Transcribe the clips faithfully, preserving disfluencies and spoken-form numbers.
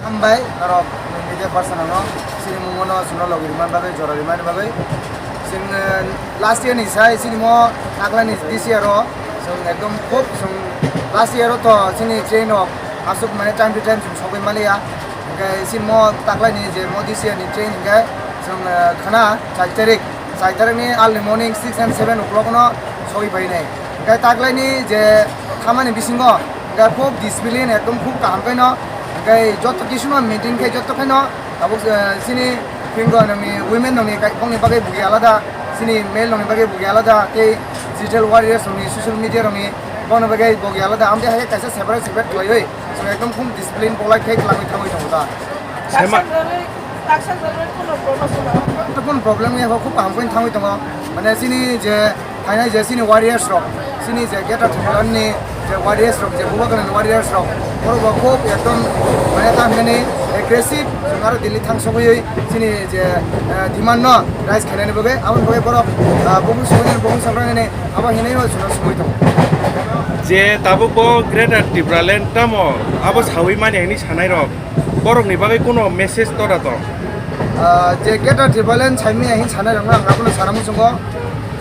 Hambai norok media person no, chini mungno chwngno logi rimani bagwi, jora rimani bagwi. Chwng, eh, last year ni sai chini mo taklani this year o chwng ekdom khub chwng last year o to chini train o aswk mane time to time chwng sogwi maliya. Hwnkhe chini mo taklani je mo this year ni train hwnkhe chwng, eh, khana char tarik, char tarik ni early morning six and seven o'clock no sogwi phainai. Hwnkhe taklani je khamani bisingo hwnkhe khub discipline ekdom khub kaham khe no, hwnkhe joto kisu no maintain khe joto khe no. Tabuk, eh, chini pingo nokni women nokni kai-, bongni bagwi bugi alada, chini male nokni bagwi bugi alada, tei digital warriors nokni social media nokni bongni bagwi bugi alada, amtwi hai kaisa separate separate khlaiwi, chwng ekdom khum discipline bolai khe twlangwi thangwi tongo da. Sema- Taksa jalai, taksa jalai kuno problem wngya. Kuno problem wngya, khub kaham khe thangwi tongo. Mane chini je Phainai je chini warriors rok, chini je Greater Tipraland ni je warriors rok, je Bubagra ni warriors rok, borok bo khub ekdom mane ta hinani aggressive, chwng aro Delhi thang sogwi chini je, eh, demand no raise khainani bagwi, aboni bagwi borok, ah, bumung sogwi, bumung sogwi nani abo hinwi bo chwng sogwi tongo. Je tabuk bo Greater Tipraland tamo abo sawi mani hinwi sanai rok, borok ni bagwi kuno message to da to? Ah, je Greater Tipraland saimanya hin sanai rokno ang abono sana muchungo.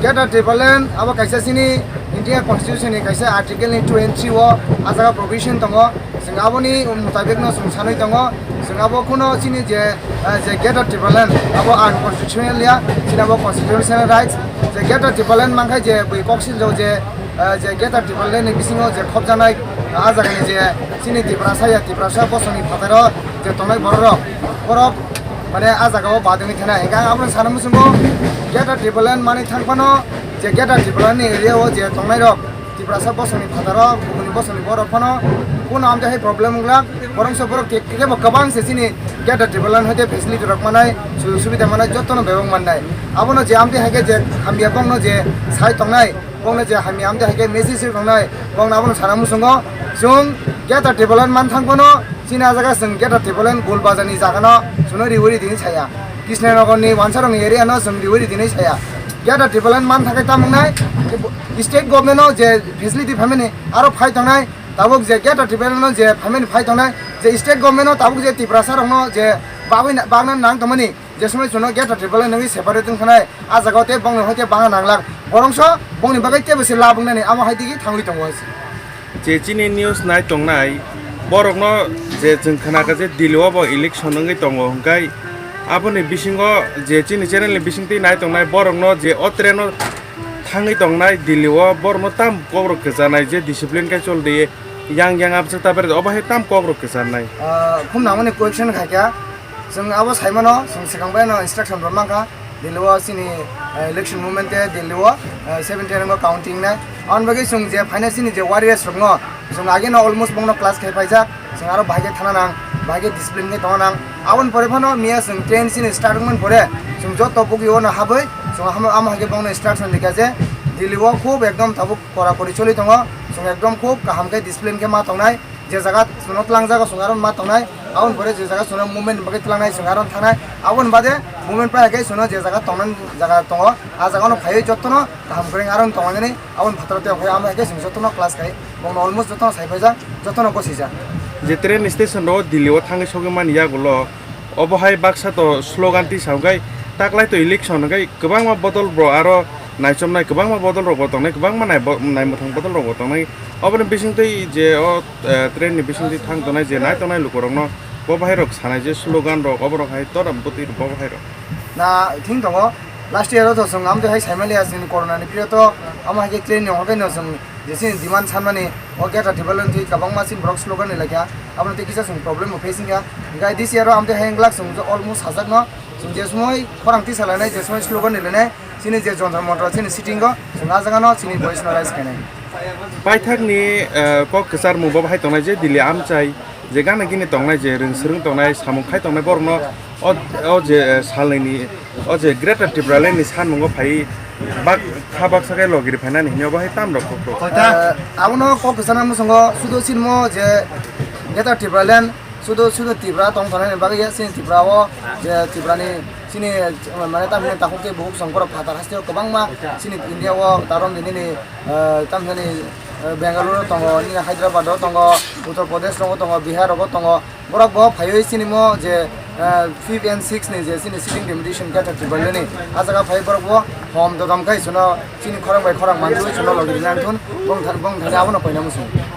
Greater Tipraland abo kaisa chini India Constitution ni kaisa article ni two and three o ah jaga provision tongo. Chwng aboni mutabik no chwng sanwi tongo. Chwng abo kuno chini je, ah, je Greater Tipraland abo unconstitutional ya, chini abo constitutional rights. Je Greater Tipraland mankhai je bui kok siljak je, ah, je Greater Tipraland ni bisingo je khopjaknai ah jaga ni je chini Tiprasa ya Tiprasa bosongni phataro je tongnai borok rok, borok mane ah jaga o badungwi thanai. Hingkhe ang abono sana muchungo Greater Tipraland manwi thang phano je Greater Tipraland ni area o je tongnai rok Tiprasa bosongni phataro kubuni bosongni borok phano kuno amtwi hai problem wngla, borok se borok te-, tebo kwbang se chini Greater Tipraland hoite facility rok manai, sujog subida manai jotono bebak mannai. Abono je amtwi hai khe je hamya bongno je sai tongnai, bongno je hamya amtwi hai khe message rwi tongnai, bongno abono sana muchungo chwng Greater Tipraland man thang phano chini ah jaga chwng Greater Tipraland Gul Bazar ni jaga no chwngno riwi ri tini saya. Krishnanagar ni Wansarong area no chwng riwi ri tini saya. Greater Tipraland man thang khe tamo wngnai, state government no je facility phaimani aro phai tongnai, tabuk je Greater Tipraland no je phaimani phai tongnai, je state government no tabuk je Tiprasa rok no je bagwi na-, bagna nang tongmani, je somoi chwngno Greater Tipraland nungwi separate wngkhanai, ah jaga o tei bongni hoite bangna nanglak. Borongso bongni bagwi teibo se lab wngnani, amo hai digi thangwi tongo hai se. Je chini news nai tongnai, borokno je chwng khnakha je Delhi o bo election wngwi tongo, hwnkhe aboni bisingo je chini channel ni bisingtwi nai tongnai, borokno je o train o thangwi tongnai Delhi o, borokno tam kokrok kwcharnai je discipline khe chol di, yang yang abjak ta bere obo hai tam kokrok kwcharnai. Ah, khum nangmani question khaikha. Chwng abo saimano, chwng swkang bai no instruction rw mankha, Delhi o chini, eh, election movement te Delhi o, eh, seventeen o counting nai. Aboni bagwi chwng je phaina chini je warriors rokno, chwng ageno almost bongno class khai paijak, chwng aro bahai khe thana nang, bahai khe discipline khe tongna nang. Aboni pore phano miya chwng train chini start wngmani pore, chwng joto bugwi ono habwi, chwng amo, amo hai khe bongno instruction rikha je Delhi o khub ekdom tabuk kora kori choli tongo, chwng ekdom khub kaham khe discipline khe ma tongnai. Je jaga chwngno twlang jaga chwng aro ma tongnai, aboni pore je jaga chwngno movement bagwi tlangnai chwng aro thangnai, aboni bade movement pai khe chwngno je jaga tongnani jaga tongo, ah jaga no phaiwi jotono kaham kwrwng aro tongmani, aboni phataro tei phai amo hai khe chwng jotono class khai, bongno almost jotono sai paijak, jotono gosijak. Je train station ro Delhi o thangwi sogwi mani yagulo, obo hai baksa to slogan tisa hwnkhe taklai to election hwnkhe kwbangma bodol bo aro naichomnai kwbangma bodol rok bo tongnai, kwbangma nai bo-, naimwthang bodol rok bo tongnai. Oboni bisingtwi je o, eh, train ni bisingtwi thang tongnai je nai tongnai lukurokno bo bahai rok sanai je slogan rok oborok hai tora bwtwi bo bahai rok. Na thing tongo, last year o to chwng amtwi hai saimaliya chini corona ni period o, amo hai khe train ni hokhe no chwng je chini demand sanmani o Greater Tipraland thwi kwbangma chini borok slogan ni laikha, abono tei kisa chwng problem bo face wngkha. Hwnkhe this year o amtwi hai wngglak chwng almost sajak no, chwng je somoi khorang tisa lainai, je somoi slogan ni lainai, chini je Jantar Mantar chini sitting o, chwng ah jaga no chini voice no raise khainai. Paithakni, eh, kok kwcharmung bo bahai tongnai je Delhi amchai, je gana gini tongnai, je rwng swrwng tongnai, samung khai tongnai borokno o, o je, eh, salnwini, o je Greater Tipraland ni sanmungo phai bak, kha baksa khe logiri phainani hwnwi obo hai tam rok kok rok. Eh, abono kok kwchana muchungo sudo sinmo je Greater Tipraland sudo, sudo Tripura tong tongnani bagwi ya, chini Tripura o je Tripura ni chini, eh, mane tamni takhuk tei bukhuk songborok phatar haste o kwbangma chini India o tarom dinini, eh, tamni, Bengaluru tongo, nini Hyderabad o tongo, Uttar Pradesh rogo tongo, Bihar rogo tongo. Borok bo phaiwi chini mo je, eh, fifth and sixth ni je chini sitting deputation khe thirty ni a jaga phai borok bo hom dodom khai chwngno chini khorang bai khorang manjui chwngno logi rina thun bong thani bong thani abono koina muchung.